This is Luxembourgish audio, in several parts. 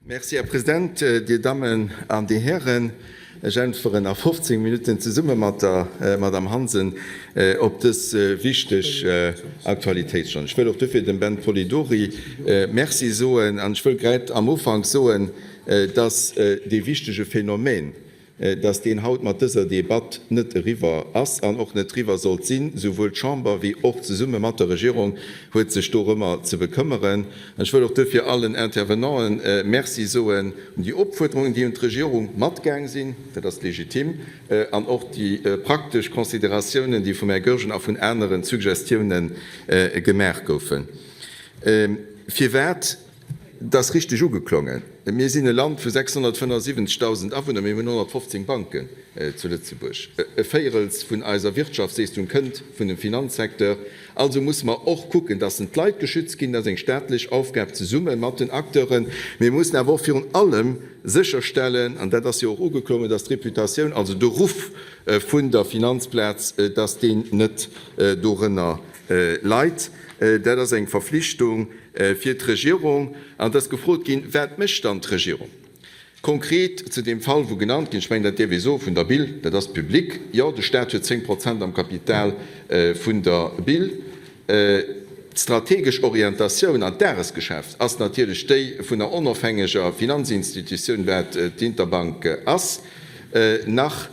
Merci, Här President, Dir Dammen an Dir Hären. Ech äntweren a 15 Minutten zesumme mat der Madame Hansen op dës wichteg Aktualitéitsstonn. Ech wëll och dofir dem Ben Polidori Merci soen an ech wëll grad am Ufank soen, dass dee wichtege Phänomen, dass deen haut mat dëser Debatt net eriwwer ass an och net riwwer sollt sinn. Souwuel d'Chamber wéi och zesumme mat der Regierung huet sech dorëmmer ze bekëmmeren. An ech wëll och duerfir allen Intervenanten Merci soen, un déi Opfuerderungen, déi un d'Regierung matgaang sinn, dat ass legitim, an och déi praktesch Consideratiounen, déi vum Här Goergen a vun aneren Suggestiounen gemaach goufen. Firwat? Et ass richteg ugeklongen. Mir sinn e Land vu 675.000 Awunner, mir hunn 115 Banken zu Lëtzebuerg. E Véierels vun eiser Wirtschaftsleestung kënnt vun dem Finanzsecteur. Also musse mer och kucken, dass d'Leit geschützt ginn. Dat ass eng staatlech Aufgab zesumme mat den Acteuren. Mir mussen awer och virun allem sécherstellen, an dat ass jo och ugeklongen, dass d'Reputatioun, also de Ruff vun der Finanzplaz, dass deen net dorënner leit. Dat ass eng Verflichtung fir d'Regierung. An et ass gefrot ginn, Wat mécht dann d'Regierung konkret zu deem Fall, wou genannt ginn, ech mengen, dat dierf ee soen, vun der Bill, dat ass public, jo, de Stat huet 10 Prozent am Kapital vun der Bill. D'strategesch Orientatioun an d'Dagesgeschäft ass natierlech déi vun der onofhängeger Finanzinstitutioun, wat d'Interbank ass. Nach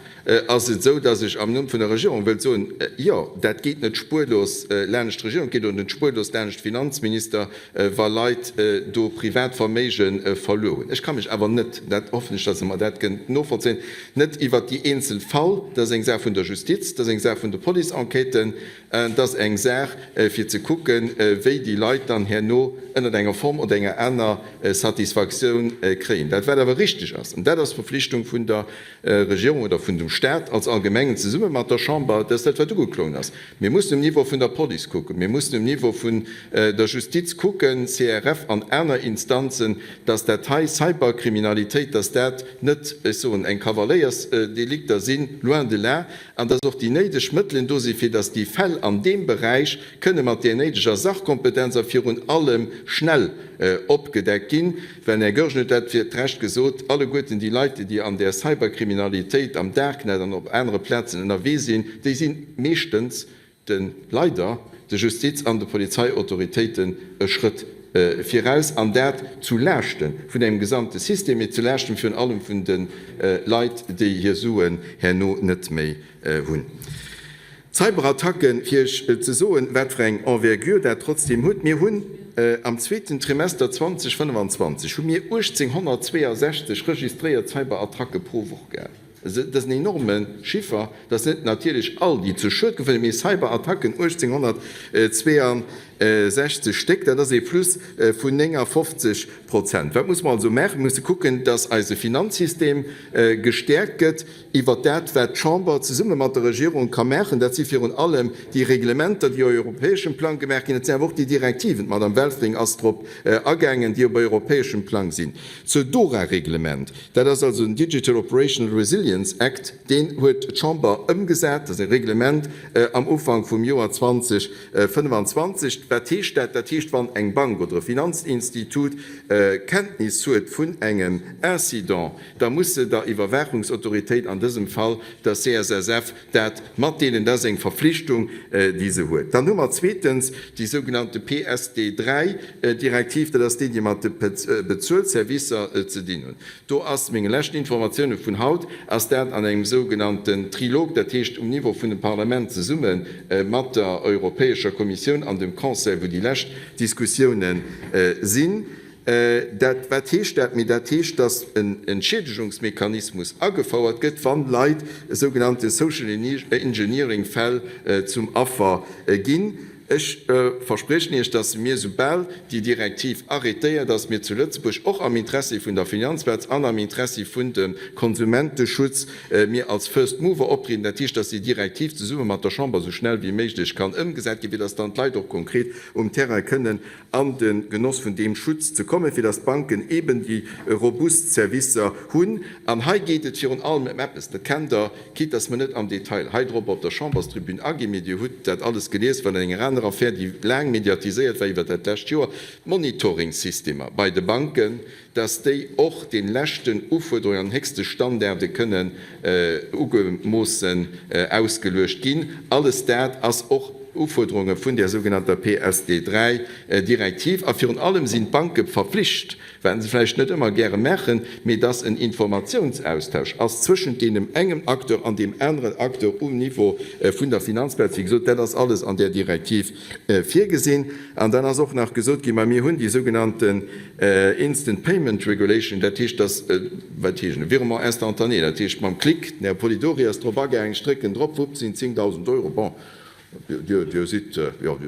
ass et esou, dass ech am Numm vun der Regierung wëllt soen, Jo, dat geet net spuerlos laanescht d'Regierung, et geet och net spuerlos laanescht d'Finanzminister, wa Leit do privat Verméige verluer hunn. Ech ka mech awer net, dat hoffen ech, dass Der mer dat kënnt novollzéien, net iwwert déi eenzel Fall, dat ass eng Saach vun der Justiz, dat ass eng Saach vun de Police-Enquêten, Et ass eng Saach, fir ze kucken, wéi déi Leit dann herno ënnert enger Form oder enger aner Satisfaktioun kréien. Dat, wat awer richtig ass, an dat ass d'Verpflichtung vun der Regierung oder vun dem Stat als Allgemengen zesumme mat der Chamber, dat ass dat, wat ugeklongen ass, Mir mussen um Niveau vun der Police kucken, mir mussen um Niveau vun der Justiz kucken, CRF an aner Instanzen, dass dat hei, Cyberkriminalitéit, dass dat net, ech soen, eng Kavaléiersdelikter sinn, loin de là, an dass och déi néideg Mëttelen do sinn, fir dass déi Fäll an deem Beräich kënne mat där néideger Sachkompetenz a virun allem schnell opgedeckt ginn. Well den Här Goergen huet dat fir d'Recht gesot, alleguerten déi Leit, déi an där Cyberkriminalitéit am Darknet an op anere Plazen ënnerwee sinn, déi si meeschtens de leider de Justiz an de Polizeiautoritéiten e Schrëtt viraus, an dat zu Laaschte vun engem gesamte System, mee zu Laaschten virun allem vun de Leit, déi hir Suen herno net méi hunn. D'Cyberattacken, fir Iech ze soen, wat fir eng Envergure dat trotzdeem huet, Mir hunn am zweeten Trimester 2025 hu mir 1.862 registréiert Cyberattacke pro Woch gehat. Dat ass en enorme Chiffer. Dat sinn net natierlech all, déi zu Schued gefall sinn, mee Cyberattacken, 1.862 Stéck, dat ass ee Plus vun 59 Prozent. Wat musse mer also maachen? Mir musse kucken, dass eise Finanzsystem gestäerkt gëtt iwwert dat, wat d'Chamber zesumme mat der Regierung ka maachen. Dat si virun allem déi Reglementer, déi op europäeschem Plang gemaach ginn. Dat sinn awer och déi Direktiven, d'Madame Welfring ass drop agaangen, déi op europäeschem Plang sinn. Zur DORA-Reglement, dat ass also den Digital Operational Resilience Act, deen huet d'Chamber ëmgesat, dat ass e Reglement am Ufank vum Joer 2025. Wat heescht dat? Dat heescht, wann eng Bank oder e Finanzinstitut Kenntnis huet vun engem Incident, da muss se der Iwwerwaachungsautoritéit, an dësem Fall der CSSF, dat matdeelen. Dat ass eng Verflichtung, déi se huet. Dann hu mer zweetens déi sougenannte PSD 3-Direktiv. Dat ass déi, déi mat de Bezuelservicer ze dinn hunn. Do ass, menge leschten Informatioune vun haut, ass dat an engem sougenannten Trilog, dat heescht um Niveau vun dem Parlament zesumme mat der Europäescher Kommissioun an dem Conseil, wou déi lescht Diskussiounen sinn. Dat, wat heescht dat? Mee dat heescht, dass en Entschiedegungsmechanismus agefouert gëtt, wann Leit sougenannte Social Engineering Fäll zum Affer ginn. Ech verspriechen Iech, dass mir, soubal déi Direktiv arrêtéiert ass, mir zu Lëtzebuerg och am Interessi vun der Finanzplaz an am Interessi vun dem Konsumenteschutz, mir als First Mover optrieden. Dat heescht, dass déi Direktiv zesumme mat der Chamber esou schnell wéi méiglech kann ëmgesat ginn, fir dass dann d'Leit och konkret um Terrain kënnen an de Genoss vun deem Schutz ze kommen, fir dass d'Banken eeben déi robust Servicer hunn. An hei geet et virun allem ëm eppes, dat kennt Der, quitte dass mer net am Detail hei drop op der Chamberstribün aginn, mee Dir hutt dat alles gelies, wat an enger anerer. aner Affär, déi laang mediatiséiert war iwwert dat lescht Joer, d'Monitoringsystemer bei de Banken, dass déi och de leschten Ufuerderungen an héchste Standarde kënnen ugemoossen ausgeluecht ginn. Alles dat ass och Ufuerderunge vun där sougenannter PSD-3-Direktiv. A virun allem sinn d'Banke verpflicht, wat se vläicht net ëmmer gäre maachen, mee dass en Informatiounsaustausch ass zwëschent deemem engem Acteur an deem aneren Acteur um Niveau vun der Finanzplaz. Wéi gesot, dat ass alles an där Direktiv virgesinn. An dann ass och nach gesot ginn, ma mir hunn déi sougenannten Instant Payment Regulation, dat heescht, dass, wat heescht en, Virement instantané, dat heescht mam Klick, den Här Polidori ass drop agaangen, ech drécken drop, wupp, sinn 10.000 Euro, bon, Dir sidd, jo,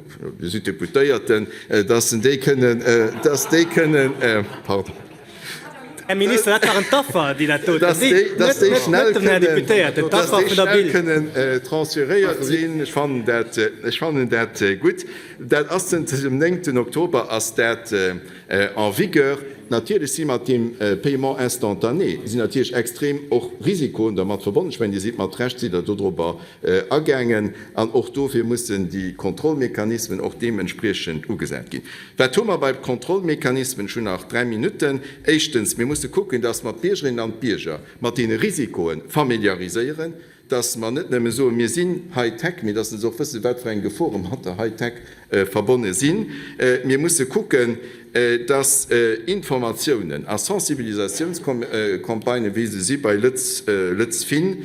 Dir sidd Deputéierten, dass en déi kënnen, dass déi kënnen, pardon. Här Minister, dat waren d'Affer, déi dat doten, net den Här Deputéierten, d'Affer vun der Bild. Dass déi schnell kënnen transféréiert sinn. Ech fannen dat, ech fannen dat gutt. Dat ass zënter dem néngten Oktober ass dat en vigueur. Natierlech si mat deem Paiement instantané sinn natierlech extrem och Risikoen dermat verbonnen. Ech mengen, Dir sidd mat Recht sidd Der dodrobber agaangen an och dofir mussen déi Kontrollmechanismen och deementspriechend ugesat ginn. Wat hu mer bei Kontrollmechanismen? Ech hunn nach dräi Minutten. Éischtens, mir musse kucken, dass mer d'Biergerinnen an d'Bierger mat deene Risikoe familiariséieren, dass mer net nëmme soen, mir sinn High-Tech, mee dass se och wëssen, wat fir eng Gefore mat der High-Tech verbonne sinn. Mir musse kucken, dass Informatiounen a Sensibilisatiounscampagnen, wéi se si bei LëtzFin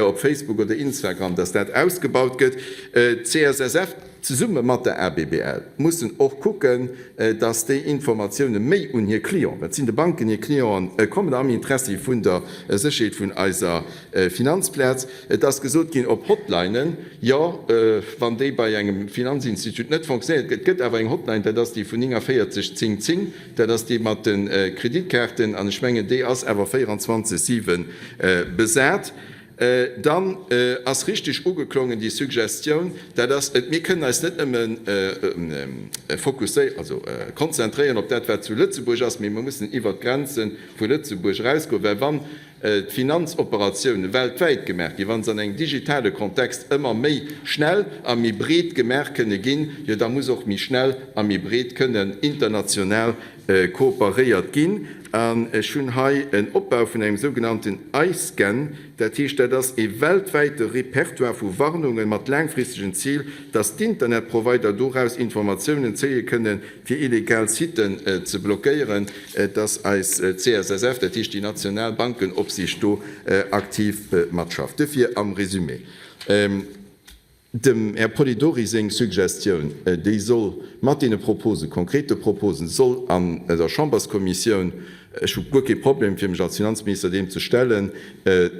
op Facebook oder Instagram, dass dat ausgebaut gëtt. D'CSSF zesumme mat der ABBL mussen och kucken, dass déi Informatioune méi un hir Clienten, dat sinn de Banken hir Clienten, kommen am Interessi vun der Sécherheet vun eiser Finanzplaz. Et ass gesot ginn, op Hotlinen, jo, wann déi bei engem Finanzinstitut net fonctionnéiert, et gëtt awer eng Hotline, dat ass déi vun 49 10 10, dat ass déi mat de Kreditkaarten, an ech mengen, déi ass awer 24 7 besat. Dann ass richtig ugeklongen déi Suggestioun, dat ass et, mir kënnen eis net nëmme fokusséieren, also konzentréieren op dat, wat zu Lëtzebuerg ass, mee mir mussen iwwert d'Grenze vu Lëtzebuerg erausgoen, well wann d'Finanzoperatioune weltwäit gemaach ginn, wa se an engem digitale Kontext ëmmer méi schnell a méi breet gemaach kënne ginn, jo da muss och méi schnell a méi breet kënnen international kooperéiert ginn. An ech hunn hei en Opbau vun engem sougenannten iScan, dat heescht, dat ass ee weltwäite Repertoire vu Warnunge mat laangfristegen Zil, dass d'Internetprovider doraus Informatiounen zéie kënnen, fir illegal Siten ze blockéieren, dass eis CSSF, dat heescht déi national Bankenopsiicht, do aktiv matschafft. Duerfir am Résumé, dem Här Polidori seng Suggestioun, déi soll mat deene Proposen, konkrete Proposen, soll an der Chamberskommissioun, ech hu guer kee Problem fir mech als Finanzminister deem ze stellen,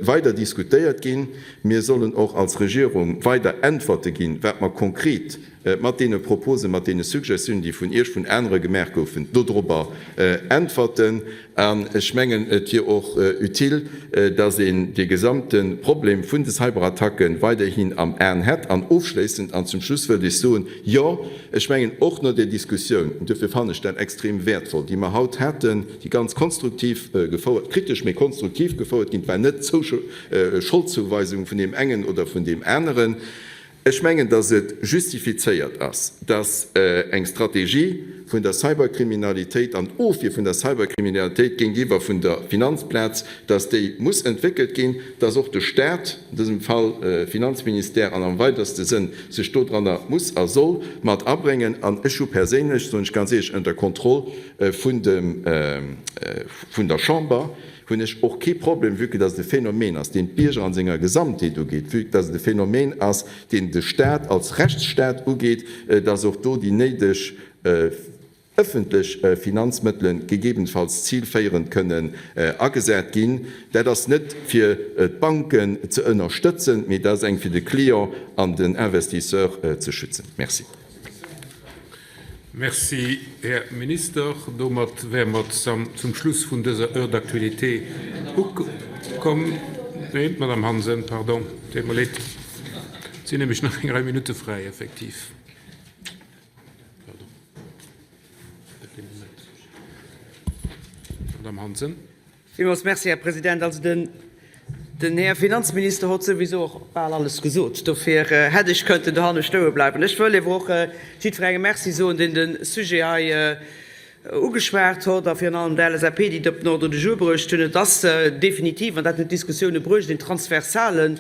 weider diskutéiert ginn. Mir sollen och als Regierung weider Äntwerte ginn, wat mer konkret mat deene Proposen, mat deene Suggestiounen, déi vun Iech, vun anere gemaach goufen, dodrobber äntwerten. An ech mengen, et wier och utile, dass een dee gesamte Problem vun de Cyberattacke weiderhin am Aen hätt. An ofschléissend an zum Schluss wëllt ech soen, Jo, ech mengen och no där Diskussioun, an duerfir fannen ech dat extrem wäertvoll, déi mer haut haten, déi ganz konstruktiv gefouert, kritesch, mee konstruktiv gefouert ginn, et war net Scholdzouweisung vun deem engen oder vun deem aneren, Ech mengen, dass et justifizéiert ass, dass eng Strategie vun der Cyberkriminalitéit an d'Ofwier vun der Cyberkriminalitéit géintiwwer vun der Finanzplaz, dass déi muss entwéckelt ginn, dass och de Stat, an dësem Fall Finanzministère an am weiderste Sënn, sech dodranner muss a soll mat abréngen. An ech hu perséinlech, soen ech ganz éierlech, ënner der Kontroll vun dem, vun der Chamber, hunn ech och kee Problem, vue que dass et e Phänomen ass, deen d'Bierger an senger Gesamtheet ugeet, vue dass et e Phänomen ass, deen de Stat als Rechtsstat ugeet, dass och do déi néideg ëffentlech Finanzmëttele gegebenfalls zilféierend kënnen agesat ginn. Dat ass net fir d'Banken ze ënnerstëtzen, mee dat ass eng fir de Client an den Investisseur ze schützen. Merci. Merci, Här Minister. Domat wäre mer zum Schluss vun dëser Heure d'actualité ukomm. Neen, d'Madame Hansen, pardon, deet mer leed. Et sinn nämlech nach eng Rei Minutte fräi, effektiv. Pardon. Madame Hansen. Villmools merci, Här President. Also den. Den Här Finanzminister hott souwisou och bal alles gesot, dofir hätt ech kënnten dohanne stoe bleiwen. Ech wëll ewer och jiddwerengem Merci soen, deen de Sujet hei ugeschwat hott, a virun allem der LSAP, déi et op den Ordre du jour bruecht hunn. Et ass definitiv, an dat hunn d'Diskussioune bruecht, een transversale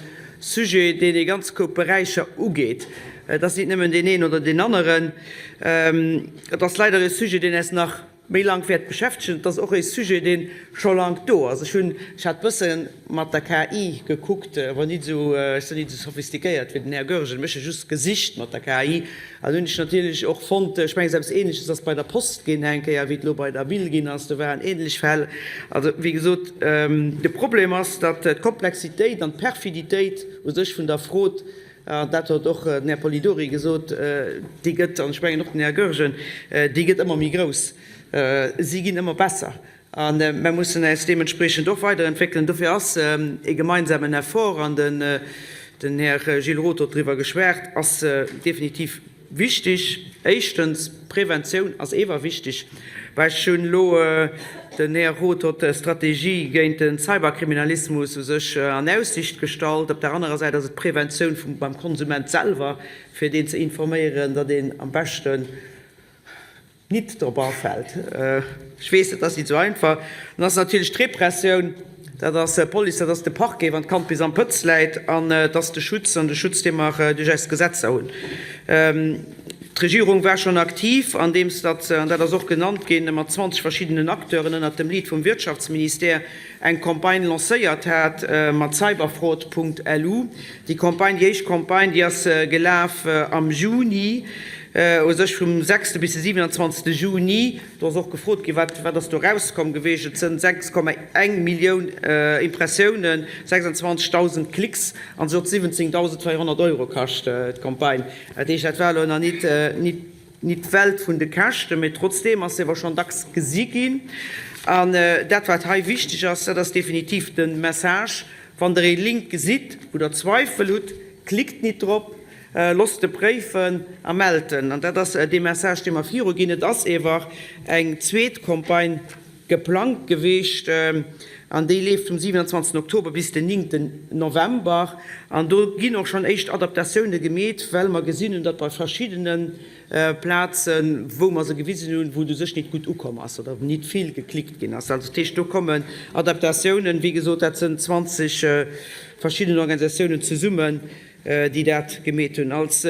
Sujet, deen ee ganz Koup Beräicher ugeet. Et ass nit nëmmen deen een oder deen aneren. Et ass leider ee Sujet, deen äis nach méi lank wäert beschäftegen. Et ass och ee Sujet, dee scho lank do ass. Ech hunn, ech hat bësse mat der KI gekuckt, awer nit esou, ech sinn nit esou sophistiquéiert wéi den Här Goergen, mee ech hu just gesicht mat der KI an hunn ech natierlech och fonnt, ech mengen, esou eppes Ähnleches ass bei der Post ginn eng Kéier, wéi et elo bei der Bill ginn ass, do waren ähnlech Fäll. Also, wéi gesot, de Problem ass, datt d'Komplexitéit an d'Perfiditéit u sech vun der Frod, An dat huet och den Här Polidori gesot, déi gëtt, an ech mengen och den Här Goergen, déi gëtt ëmmer méi grouss. Si ginn ëmmer besser a mer mussen äis deementspriechend och weiderentwéckelen. Dofir ass e gemeinsamen Effort, an den Här Gilles Roth huet driwwer geschwat, ass definitiv Wichtig, éischtens, Preventioun ass ewer wichtig. Well ech hunn elo, den Här Roth huet d'Strategie géint de Cyberkriminalismus u sech an Aussicht gestallt. Op der anerer Säit ass et d'Preventioun vum beim Konsument selwer, fir deen ze informéieren, datt een am beschten nit drop afält. Ech weess, dat ass nit esou einfach. Dann ass natierlech d'Repressioun, dat ass d'Police, dat ass de Parquet, wann d'Kand bis am Pëtz läit, an et ass de Schutz, an de Schutz, dee mer duerch eis Gesetzer hunn. D'Regierung war schonn aktiv, andeems datt se, an dat ass och genannt ginn, mat 20 verschiddenen Acteuren ënnert dem Lead vum Wirtschaftsministère eng Campagne lancéiert hat mat cyberfraud.lu. Déi Campagne, déi éischt Campagne, déi ass gelaf am Juni, u sech vum sechste bis de 27. Juni. Do ass och gefrot ginn, wat wat ass do erauskomm geweecht. Et sënn 6,1 Millioun Impressiounen, 26.000 Klicks an se huet 17.400 Euro kascht, d'Campagne. Dat heescht, dat war elo nach nit nit nit d'Welt vun de Käschten, mee trotzdeem ass se ewer schonn dacks gesi ginn. An dat, wat hei wichteg ass, dat ass definitiv de Message, Wann Der ee Link gesitt, wou Der Zweifel hutt, klickt nit drop, losst e préifen a mellt en. An dat ass dee Message, dee mer viruginn. Et ass ewer eng zweet Campagne geplangt geweecht an déi leeft vum 27 Oktober bis den 9 November. An do ginn och schonn éischt Adaptatioune gemeet, well mer gesinn hunn, datt bei verschiddene Plazen, wou mer se gewisen hunn, wou et u sech nit gutt ukomm ass oder wou nit vill geklickt ginn ass. Also dat heescht, do kommen Adaptatiounen. Wéi gesot, dat sënn 20 verschidden Organisatiounen zesummen, déi dat gemeet hunn. Als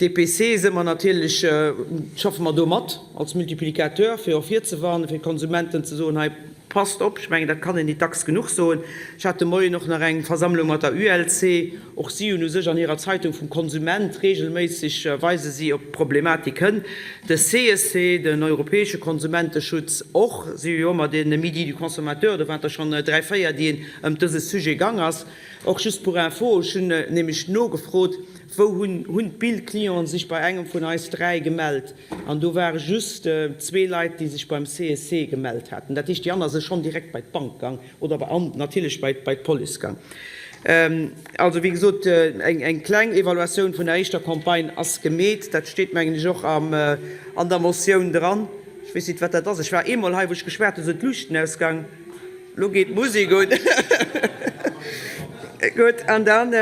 DPC së mer natierlech, schaffe mer do mat als Multiplicateur, fir och virzewarnen, fir d'Konsumenten ze soen, hei passt op. Ech mengen, dat kann een nit dacks genuch soen. Ech hat de Moien och nach eng Versammlung mat der ULC. Och si hunn u sech an hirer Zeitung vum Konsument regelméisseg weise si op d'Problematik hënn. De CEC, den europäesche Konsumenteschutz och. Si hu jo ëmmer de Midi du consommateur, do waren der schonn dräi, véier, déi ëm dëse Sujet gang ass. Och just pour info, ech hunn nämlech nogefrot, wou hunn hunn d'Bild-Clienten sech bei engem vun eis dräi gemellt? An do ware just zwee Leit, déi sech beim CEC gemellt haten. Dat heescht, déi aner si schonn direkt bei d'Bank gang oder bei an natierlech bei bei d'Police gang. Also, wéi gesot, eng eng kleng Evaluatioun vun der éischter Campagne ass gemeet. Dat steet, mengen ech, och am an der Motioun dran. Ech weess nit, wat dat ass. Ech war eemol hei, wou ech geschwat hunn, sinn d'Luuchten ausgang. Lo geet d'Musek un. Gutt, an dann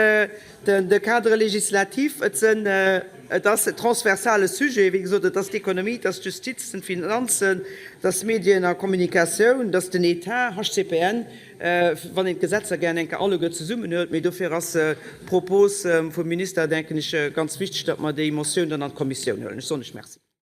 de Cadre législatif. Et sënn, et ass e transversale Sujet, wéi gesot, et ass d'Ekonomie, et ass d'Justiz, et sinn d'Finanzen, et ass Medien a Kommunikatioun, et ass den Etat, HCPN, wann een d'Gesetzer gären eng Kéier alleguer zesummen huet. Mee dofir ass d'Propos vum Minister, denken ech, ganz wichteg, datt mer déi Motioun dann an d'Kommissioun huelen. Ech soen lech Merci.